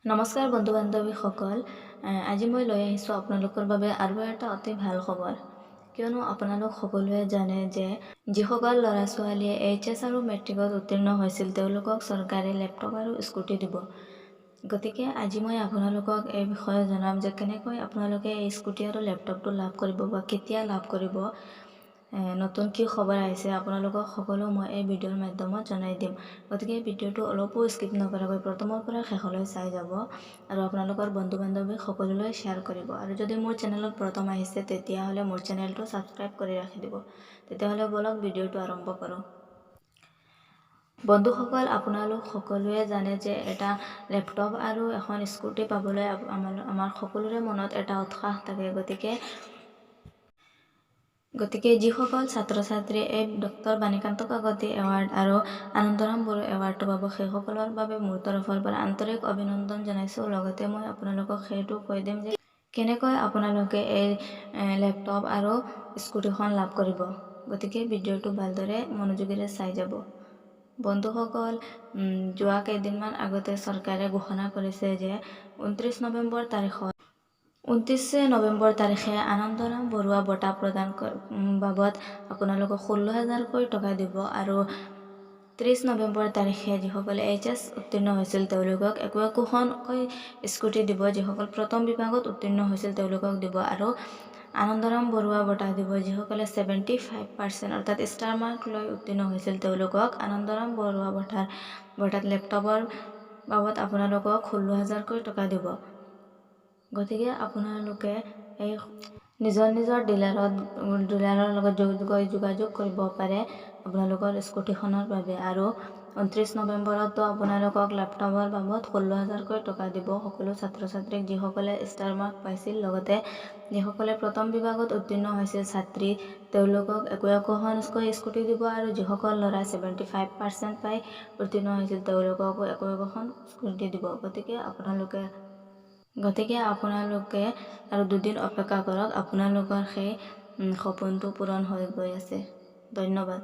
নমস্কাৰ বন্ধু বান্ধৱীসকল, আজি মই লৈ আহিছোঁ আপোনালোকৰ বাবে আৰু এটা অতি ভাল খবৰ। কিয়নো আপোনালোক সকলোৱে জানে যে যিসকল ল'ৰা ছোৱালীয়ে এইচএছ আৰু মেট্ৰিকত উত্তীৰ্ণ হৈছিল, তেওঁলোকক চৰকাৰে লেপটপ আৰু স্কুটি দিব। গতিকে আজি মই আপোনালোকক এই বিষয়ে জনাম যে কেনেকৈ আপোনালোকে এই স্কুটি আৰু লেপটপটো লাভ কৰিব বা কেতিয়া লাভ কৰিব, নতুন কি খবৰ আহিছে, আপোনালোকক সকলো মই এই ভিডিঅ'ৰ মাধ্যমত জনাই দিম। গতিকে ভিডিঅ'টো অলপো স্কিপ নকৰাকৈ প্ৰথমৰ পৰা শেষলৈ চাই যাব আৰু আপোনালোকৰ বন্ধু বান্ধৱী সকলোলৈ শ্বেয়াৰ কৰিব। আৰু যদি মোৰ চেনেলত প্ৰথম আহিছে, তেতিয়াহ'লে মোৰ চেনেলটো ছাবস্ক্ৰাইব কৰি ৰাখি দিব। তেতিয়াহ'লে ব'লক, ভিডিঅ'টো আৰম্ভ কৰোঁ। বন্ধুসকল, আপোনালোক সকলোৱে জানে যে এটা লেপটপ আৰু এখন স্কুটি পাবলৈ আমাৰ সকলোৰে মনত এটা উৎসাহ থাকে। গতিকে যিসকল ছাত্ৰ ছাত্ৰীয়ে এই ডক্টৰ বাণীকান্ত কাকতি এৱাৰ্ড আৰু আনন্দৰাম বৰুৱা এৱাৰ্ডটো পাব, সেইসকলৰ বাবে মোৰ তৰফৰ পৰা আন্তৰিক অভিনন্দন জনাইছোঁ। লগতে মই আপোনালোকক সেইটো কৈ দিম যে কেনেকৈ আপোনালোকে এই লেপটপ আৰু স্কুটিখন লাভ কৰিব। গতিকে ভিডিঅ'টো ভালদৰে মনোযোগেৰে চাই যাব। বন্ধুসকল, যোৱা কেইদিনমান আগতে চৰকাৰে ঘোষণা কৰিছে যে 29 নৱেম্বৰ তাৰিখে আনন্দৰাম বৰুৱা বঁটা প্ৰদান বাবদ আপোনালোকক 16 হাজাৰকৈ টকা দিব আৰু 30 নৱেম্বৰ তাৰিখে যিসকলে এইচএছ উত্তীৰ্ণ হৈছিল, তেওঁলোকক একো একোখনকৈ স্কুটি দিব। যিসকল প্ৰথম বিভাগত উত্তীৰ্ণ হৈছিল, তেওঁলোকক দিব আৰু আনন্দৰাম বৰুৱা বঁটা দিব। যিসকলে 75% অৰ্থাৎ ষ্টাৰ মাৰ্ক লৈ উত্তীৰ্ণ হৈছিল, তেওঁলোকক আনন্দৰাম বৰুৱা বঁটাত লেপটপৰ বাবদ আপোনালোকক 16 হাজাৰকৈ টকা দিব। গতিকে আপোনালোকে এই নিজৰ নিজৰ ডিলাৰৰ লগত গৈ যোগাযোগ কৰিব পাৰে আপোনালোকৰ স্কুটিখনৰ বাবে। আৰু 29 নৱেম্বৰতো আপোনালোকক লেপটপৰ বাবদ 16 হাজাৰকৈ টকা দিব সকলো ছাত্ৰ ছাত্ৰীক, যিসকলে ষ্টাৰ মাৰ্ক পাইছিল। লগতে যিসকলে প্ৰথম বিভাগত উত্তীৰ্ণ হৈছিল ছাত্ৰী, তেওঁলোকক একো একোখনকৈ স্কুটি দিব আৰু যিসকল ল'ৰা 75% পাই উত্তীৰ্ণ হৈছিল, তেওঁলোককো একো একোখন স্কুটি দিব। গতিকে আপোনালোকে আৰু দুদিন অপেক্ষা কৰক, আপোনালোকৰ সেই সপোনটো পূৰণ হৈ গৈ আছে। ধন্যবাদ।